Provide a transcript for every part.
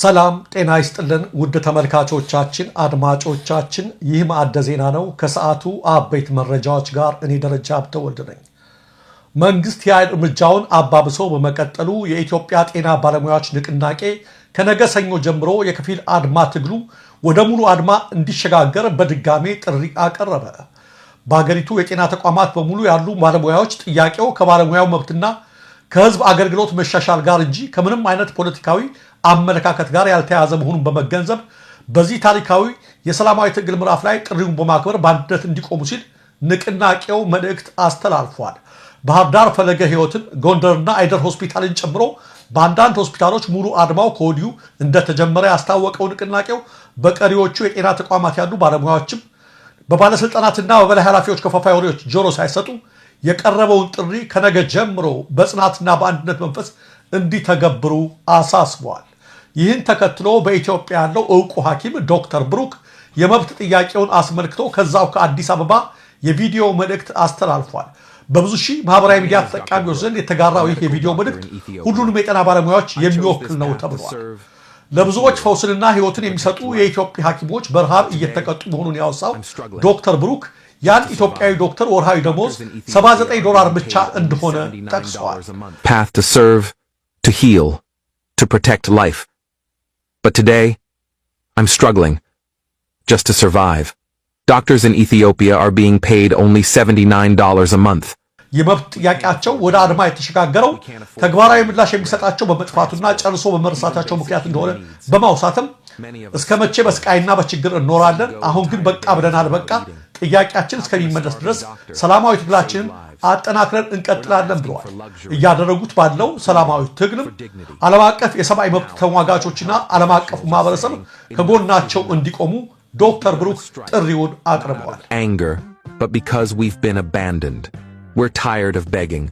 ሰላም ጤና ይስጥልን ውድ ተመልካቾቻችን፣ አድማጮቻችን፣ ይህ ማዕደ ዜና ነው። ከሰዓቱ አበይት መረጃዎች ጋር እኔ ደረጃ ሀብተወልድ ነኝ። መንግስት የኃይል እርምጃውን አባብሶ በመቀጠሉ የኢትዮጵያ ጤና ባለሙያዎች ንቅናቄ ከነገ ሰኞ ጀምሮ የከፊል አድማ ትግሉ ወደ ሙሉ አድማ እንዲሸጋገር በድጋሜ ጥሪ አቀረበ። በሀገሪቱ የጤና ተቋማት በሙሉ ያሉ ባለሙያዎች ጥያቄው ከባለሙያው መብትና ከህዝብ አገልግሎት መሻሻል ጋር እንጂ ከምንም አይነት ፖለቲካዊ አመለካከት ጋር ያልተያዘ መሆኑን በመገንዘብ በዚህ ታሪካዊ የሰላማዊ ትግል ምዕራፍ ላይ ጥሪውን በማክበር በአንድነት እንዲቆሙ ሲል ንቅናቄው መልእክት አስተላልፏል። ባህር ዳር ፈለገ ሕይወትን፣ ጎንደርና አይደር ሆስፒታልን ጨምሮ በአንዳንድ ሆስፒታሎች ሙሉ አድማው ከወዲሁ እንደተጀመረ ያስታወቀው ንቅናቄው በቀሪዎቹ የጤና ተቋማት ያሉ ባለሙያዎችም በባለስልጣናትና በበላይ ኃላፊዎች ከፋፋይ ወሬዎች ጆሮ ሳይሰጡ የቀረበውን ጥሪ ከነገ ጀምሮ በጽናትና በአንድነት መንፈስ እንዲተገብሩ አሳስበዋል። ይህን ተከትሎ በኢትዮጵያ ያለው እውቁ ሐኪም ዶክተር ብሩክ የመብት ጥያቄውን አስመልክቶ ከዛው ከአዲስ አበባ የቪዲዮ መልእክት አስተላልፏል። በብዙ ሺህ ማህበራዊ ሚዲያ ተጠቃሚዎች ዘንድ የተጋራው ይህ የቪዲዮ መልእክት ሁሉንም የጤና ባለሙያዎች የሚወክል ነው ተብሏል። ለብዙዎች ፈውስንና ሕይወትን የሚሰጡ የኢትዮጵያ ሐኪሞች በረሃብ እየተቀጡ መሆኑን ያወሳው ዶክተር ብሩክ የአንድ ኢትዮጵያዊ ዶክተር ወርሃዊ ደሞዝ $79 ብቻ እንደሆነ ጠቅሰዋል። Path to serve, to heal, to protect life. But today, I'm struggling just to survive. Doctors in Ethiopia are being paid only $79 a month. የመብት ጥያቄያቸው ወደ አድማ የተሸጋገረው ተግባራዊ ምላሽ የሚሰጣቸው በመጥፋቱና ጨርሶ በመረሳታቸው ምክንያት እንደሆነ በማውሳትም እስከ መቼ በስቃይና በችግር እንኖራለን? አሁን ግን በቃ ብለናል። በቃ ጥያቄያችን እስከሚመለስ ድረስ ሰላማዊ ትግላችንን አጠናክረን እንቀጥላለን ብለዋል። እያደረጉት ባለው ሰላማዊ ትግልም ዓለም አቀፍ የሰብአዊ መብት ተሟጋቾችና ዓለም አቀፉ ማህበረሰብ ከጎናቸው እንዲቆሙ ዶክተር ብሩክ ጥሪውን አቅርበዋል። Anger, but because we've been abandoned. We're tired of begging.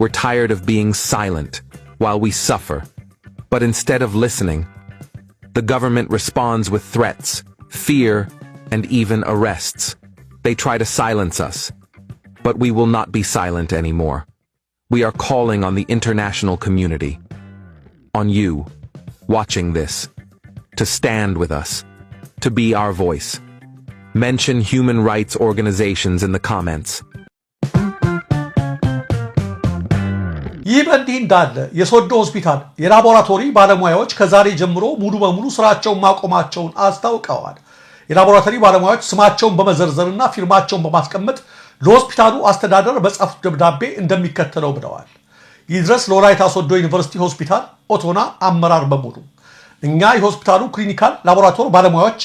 We're tired of being silent while we suffer. But instead of listening, the government responds with threats, fear, and even arrests. They try to silence us. But we will not be silent anymore. We are calling on the international community, on you, watching this, to stand with us, to be our voice. Mention human rights organizations in the comments. ይህ በእንዲህ እንዳለ የሶዶ ሆስፒታል የላቦራቶሪ ባለሙያዎች ከዛሬ ጀምሮ ሙሉ በሙሉ ስራቸውን ማቆማቸውን አስታውቀዋል። የላቦራቶሪ ባለሙያዎች ስማቸውን በመዘርዘርና ፊርማቸውን በማስቀመጥ ለሆስፒታሉ አስተዳደር በጻፉት ደብዳቤ እንደሚከተለው ብለዋል። ይድረስ ለወላይታ ሶዶ ዩኒቨርሲቲ ሆስፒታል ኦቶና አመራር በሙሉ፣ እኛ የሆስፒታሉ clinical ላቦራቶሪ ባለሙያዎች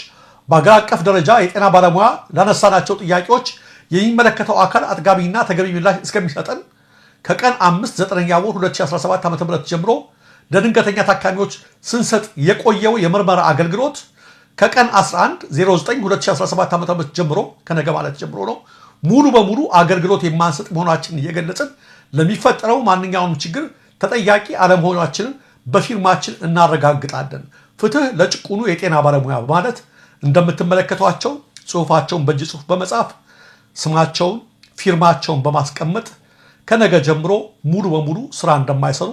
በአገር አቀፍ ደረጃ የጤና ባለሙያ ላነሳናቸው ጥያቄዎች የሚመለከተው አካል አጥጋቢና ተገቢ ምላሽ እስከሚሰጠን ከቀን 5 9ኛ ወር 2017 ዓ.ም ጀምሮ ለድንገተኛ ታካሚዎች ስንሰጥ የቆየው የምርመራ አገልግሎት ከቀን 11 09 2017 ዓ.ም ጀምሮ፣ ከነገ ማለት ጀምሮ ነው፣ ሙሉ በሙሉ አገልግሎት የማንሰጥ መሆናችንን እየገለጽን ለሚፈጠረው ማንኛውንም ችግር ተጠያቂ አለመሆናችንን በፊርማችን እናረጋግጣለን። ፍትህ ለጭቁኑ የጤና ባለሙያ በማለት እንደምትመለከቷቸው ጽሁፋቸውን በእጅ ጽሁፍ በመጻፍ ስማቸውን ፊርማቸውን በማስቀመጥ ከነገ ጀምሮ ሙሉ በሙሉ ስራ እንደማይሰሩ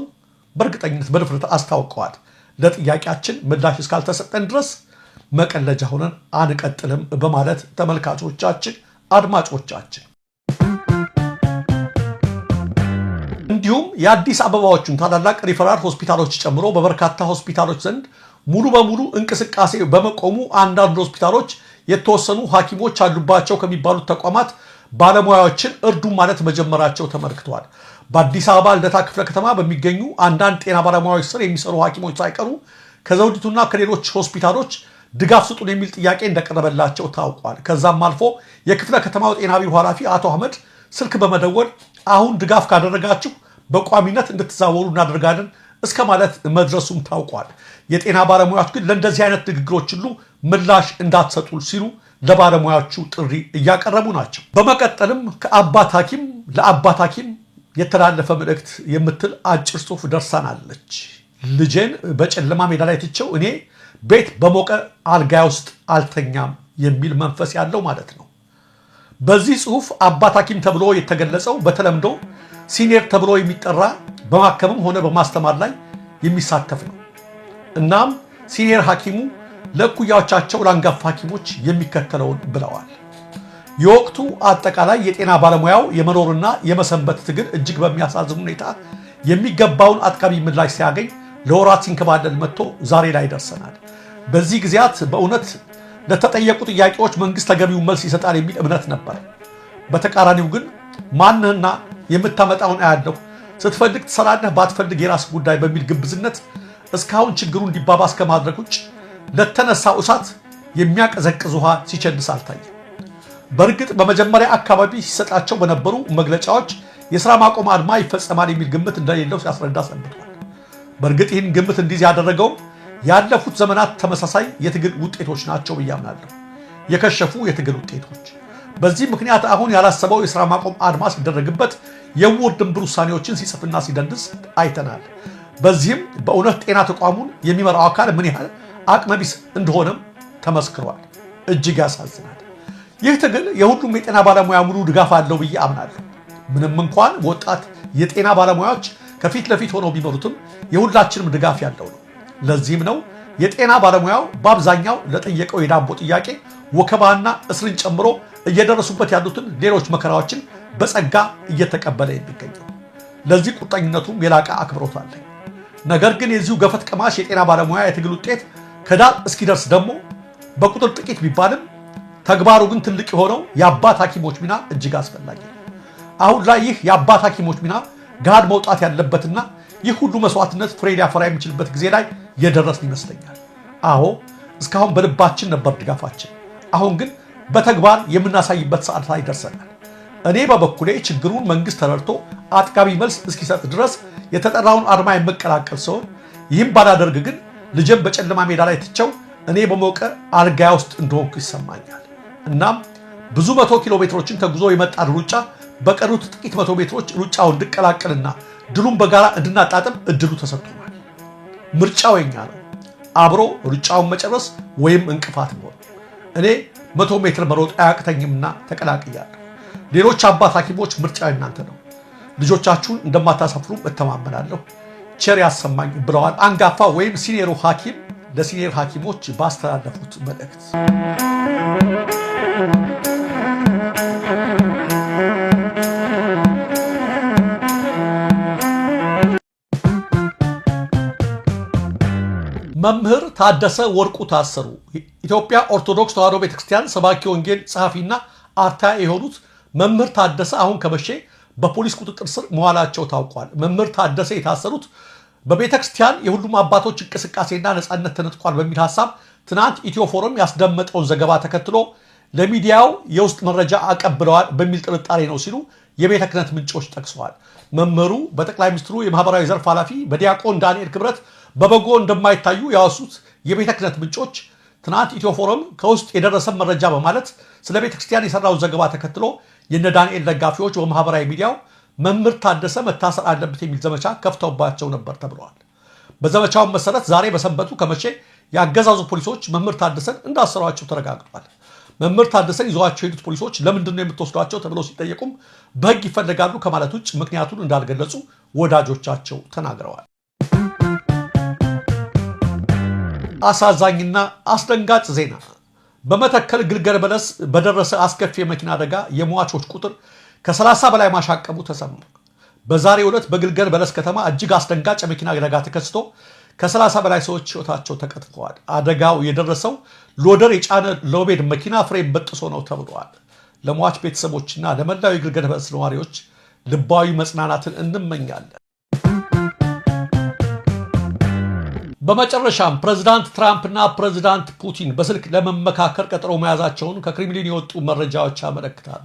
በእርግጠኝነት በድፍረት አስታውቀዋል። ለጥያቄያችን ምላሽ እስካልተሰጠን ድረስ መቀለጃ ሆነን አንቀጥልም በማለት ተመልካቾቻችን፣ አድማጮቻችን፣ እንዲሁም የአዲስ አበባዎቹን ታላላቅ ሪፈራል ሆስፒታሎች ጨምሮ በበርካታ ሆስፒታሎች ዘንድ ሙሉ በሙሉ እንቅስቃሴ በመቆሙ አንዳንድ ሆስፒታሎች የተወሰኑ ሐኪሞች አሉባቸው ከሚባሉት ተቋማት ባለሙያዎችን እርዱ ማለት መጀመራቸው ተመልክተዋል። በአዲስ አበባ ልደታ ክፍለ ከተማ በሚገኙ አንዳንድ ጤና ባለሙያዎች ስር የሚሰሩ ሐኪሞች ሳይቀሩ ከዘውዲቱና ከሌሎች ሆስፒታሎች ድጋፍ ስጡን የሚል ጥያቄ እንደቀረበላቸው ታውቋል። ከዛም አልፎ የክፍለ ከተማው ጤና ቢሮ ኃላፊ አቶ አህመድ ስልክ በመደወል አሁን ድጋፍ ካደረጋችሁ በቋሚነት እንድትዛወሩ እናደርጋለን እስከ ማለት መድረሱም ታውቋል። የጤና ባለሙያዎች ግን ለእንደዚህ አይነት ንግግሮች ሁሉ ምላሽ እንዳትሰጡ ሲሉ ለባለሙያዎቹ ጥሪ እያቀረቡ ናቸው። በመቀጠልም ከአባት ሐኪም ለአባት ሐኪም የተላለፈ መልእክት የምትል አጭር ጽሑፍ ደርሳናለች። ልጄን በጨለማ ሜዳ ላይ ትቼው እኔ ቤት በሞቀ አልጋ ውስጥ አልተኛም የሚል መንፈስ ያለው ማለት ነው። በዚህ ጽሑፍ አባት ሐኪም ተብሎ የተገለጸው በተለምዶ senior ተብሎ የሚጠራ በማከምም ሆነ በማስተማር ላይ የሚሳተፍ ነው። እናም Senior ሐኪሙ ለእኩያዎቻቸው ለአንጋፋ ሐኪሞች የሚከተለውን ብለዋል። የወቅቱ አጠቃላይ የጤና ባለሙያው የመኖርና የመሰንበት ትግል እጅግ በሚያሳዝን ሁኔታ የሚገባውን አጥጋቢ ምላሽ ሲያገኝ ለወራት ሲንከባለል መጥቶ ዛሬ ላይ ደርሰናል። በዚህ ጊዜያት በእውነት ለተጠየቁ ጥያቄዎች መንግስት ተገቢውን መልስ ይሰጣል የሚል እምነት ነበር። በተቃራኒው ግን ማንህና የምታመጣውን አያለሁ፣ ስትፈልግ ትሰራለህ፣ ባትፈልግ የራስ ጉዳይ በሚል ግብዝነት እስካሁን ችግሩ እንዲባባስ ከማድረግ ውጭ ለተነሳው እሳት የሚያቀዘቅዝ ውሃ ሲቸልስ አልታየም። በእርግጥ በመጀመሪያ አካባቢ ሲሰጣቸው በነበሩ መግለጫዎች የሥራ ማቆም አድማ ይፈጸማል የሚል ግምት እንደሌለው ሲያስረዳ ሰንብቷል። በእርግጥ ይህን ግምት እንዲይዝ ያደረገውም ያለፉት ዘመናት ተመሳሳይ የትግል ውጤቶች ናቸው ብዬ አምናለሁ። የከሸፉ የትግል ውጤቶች። በዚህ ምክንያት አሁን ያላሰበው የሥራ ማቆም አድማ ሲደረግበት የዕውር ድንብር ውሳኔዎችን ሲጽፍና ሲደንስ አይተናል። በዚህም በእውነት ጤና ተቋሙን የሚመራው አካል ምን ያህል አቅመቢስ እንደሆነም ተመስክሯል። እጅግ ያሳዝናል። ይህ ትግል የሁሉም የጤና ባለሙያ ሙሉ ድጋፍ አለው ብዬ አምናለሁ። ምንም እንኳን ወጣት የጤና ባለሙያዎች ከፊት ለፊት ሆነው ቢመሩትም የሁላችንም ድጋፍ ያለው ነው። ለዚህም ነው የጤና ባለሙያው በአብዛኛው ለጠየቀው የዳቦ ጥያቄ ወከባና እስርን ጨምሮ እየደረሱበት ያሉትን ሌሎች መከራዎችን በጸጋ እየተቀበለ የሚገኘው። ለዚህ ቁርጠኝነቱም የላቀ አክብሮት አለኝ። ነገር ግን የዚሁ ገፈት ቀማሽ የጤና ባለሙያ የትግል ውጤት ከዳር እስኪደርስ ደግሞ በቁጥር ጥቂት ቢባልም ተግባሩ ግን ትልቅ የሆነው የአባት ሐኪሞች ሚና እጅግ አስፈላጊ ነው። አሁን ላይ ይህ የአባት ሐኪሞች ሚና ገሃድ መውጣት ያለበትና ይህ ሁሉ መስዋዕትነት ፍሬ ሊያፈራ የሚችልበት ጊዜ ላይ የደረስን ይመስለኛል። አዎ፣ እስካሁን በልባችን ነበር ድጋፋችን። አሁን ግን በተግባር የምናሳይበት ሰዓት ላይ ደርሰናል። እኔ በበኩሌ ችግሩን መንግስት ተረድቶ አጥጋቢ መልስ እስኪሰጥ ድረስ የተጠራውን አድማ የምቀላቀል ሲሆን፣ ይህም ባላደርግ ግን ልጄን በጨለማ ሜዳ ላይ ትቸው እኔ በሞቀ አልጋያ ውስጥ እንደሆንኩ ይሰማኛል። እናም ብዙ መቶ ኪሎ ሜትሮችን ተጉዞ የመጣን ሩጫ በቀሩት ጥቂት መቶ ሜትሮች ሩጫውን እንድቀላቀልና ድሉን በጋራ እንድናጣጥም እድሉ ተሰጥቶናል። ምርጫው የኛ ነው። አብሮ ሩጫውን መጨረስ ወይም እንቅፋት መሆን። እኔ 100 ሜትር መሮጥ አያቅተኝምና ተቀላቅያለሁ። ሌሎች አባት ሐኪሞች ምርጫ የእናንተ ነው። ልጆቻችሁን እንደማታሳፍሩም እተማመናለሁ። ቸር ያሰማኝ ብለዋል አንጋፋ ወይም senior ኡ ሐኪም ለ senior ሐኪሞች ባስተላለፉት መልእክት። መምህር ታደሰ ወርቁ ታሰሩ። ኢትዮጵያ ኦርቶዶክስ ተዋሕዶ ቤተክርስቲያን ሰባኪ ወንጌል ጸሐፊና አርታኢ የሆኑት መምህር ታደሰ አሁን ከመቼ በፖሊስ ቁጥጥር ስር መዋላቸው ታውቋል። መምህር ታደሰ የታሰሩት በቤተ ክርስቲያን የሁሉም አባቶች እንቅስቃሴና ነፃነት ተነጥቋል በሚል ሀሳብ ትናንት ኢትዮ ፎረም ያስደመጠውን ዘገባ ተከትሎ ለሚዲያው የውስጥ መረጃ አቀብለዋል በሚል ጥርጣሬ ነው ሲሉ የቤተ ክህነት ምንጮች ጠቅሰዋል። መምህሩ በጠቅላይ ሚኒስትሩ የማህበራዊ ዘርፍ ኃላፊ በዲያቆን ዳንኤል ክብረት በበጎ እንደማይታዩ ያወሱት የቤተ ክህነት ምንጮች ትናንት ኢትዮ ፎረም ከውስጥ የደረሰ መረጃ በማለት ስለ ቤተ ክርስቲያን የሰራውን ዘገባ ተከትሎ የነ ዳንኤል ደጋፊዎች በማህበራዊ ሚዲያው መምህር ታደሰ መታሰር አለበት የሚል ዘመቻ ከፍተውባቸው ነበር ተብለዋል። በዘመቻው መሰረት ዛሬ በሰንበቱ ከመቼ የአገዛዙ ፖሊሶች መምህር ታደሰን እንዳሰሯቸው ተረጋግጧል። መምህር ታደሰን ይዘዋቸው የሄዱት ፖሊሶች ለምንድን ነው የምትወስዷቸው ተብለው ሲጠየቁም በሕግ ይፈለጋሉ ከማለት ውጭ ምክንያቱን እንዳልገለጹ ወዳጆቻቸው ተናግረዋል። አሳዛኝና አስደንጋጭ ዜና። በመተከል ግልገል በለስ በደረሰ አስከፊ የመኪና አደጋ የሟቾች ቁጥር ከ30 በላይ ማሻቀቡ ተሰማ። በዛሬው ዕለት በግልገል በለስ ከተማ እጅግ አስደንጋጭ የመኪና አደጋ ተከስቶ ከ30 በላይ ሰዎች ሕይወታቸው ተቀጥፈዋል። አደጋው የደረሰው loader የጫነ lowbed መኪና ፍሬም በጥሶ ነው ተብሏል። ለሟች ቤተሰቦችና ለመላው የግልገል በለስ ነዋሪዎች ልባዊ መጽናናትን እንመኛለን። በመጨረሻም ፕሬዝዳንት ትራምፕ እና ፕሬዝዳንት ፑቲን በስልክ ለመመካከር ቀጠሮ መያዛቸውን ከክሬምሊን የወጡ መረጃዎች ያመለክታሉ።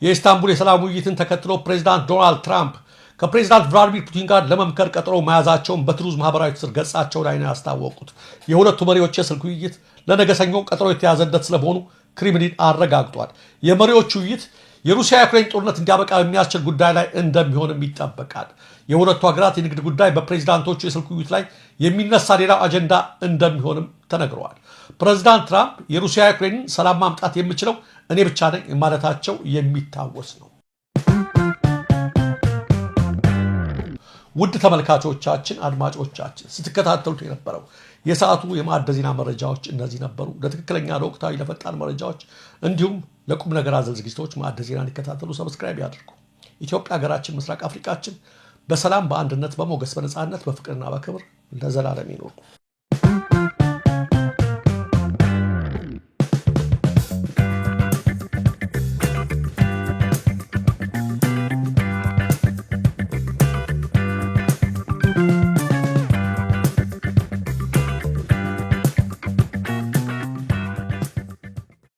የኢስታንቡል የሰላም ውይይትን ተከትሎ ፕሬዝዳንት ዶናልድ ትራምፕ ከፕሬዝዳንት ቭላዲሚር ፑቲን ጋር ለመምከር ቀጠሮ መያዛቸውን በትሩዝ ማህበራዊ ትስስር ገጻቸው ላይ ነው ያስታወቁት። የሁለቱ መሪዎች የስልክ ውይይት ለነገ ሰኞ ቀጠሮ የተያዘለት ስለመሆኑ ክሬምሊን አረጋግጧል። የመሪዎቹ ውይይት የሩሲያ ዩክሬን ጦርነት እንዲያበቃ የሚያስችል ጉዳይ ላይ እንደሚሆንም ይጠበቃል። የሁለቱ ሀገራት የንግድ ጉዳይ በፕሬዚዳንቶቹ የስልክ ውይይት ላይ የሚነሳ ሌላው አጀንዳ እንደሚሆንም ተነግረዋል። ፕሬዚዳንት ትራምፕ የሩሲያ ዩክሬንን ሰላም ማምጣት የምችለው እኔ ብቻ ነኝ ማለታቸው የሚታወስ ነው። ውድ ተመልካቾቻችን፣ አድማጮቻችን ስትከታተሉት የነበረው የሰዓቱ የማዕደ ዜና መረጃዎች እነዚህ ነበሩ። ለትክክለኛ፣ ለወቅታዊ፣ ለፈጣን መረጃዎች እንዲሁም ለቁም ነገር አዘል ዝግጅቶች ማዕደ ዜናን ይከታተሉ፣ subscribe ያድርጉ። ኢትዮጵያ ሀገራችን፣ ምስራቅ አፍሪካችን በሰላም፣ በአንድነት፣ በሞገስ፣ በነፃነት፣ በፍቅርና በክብር ለዘላለም ይኖሩ።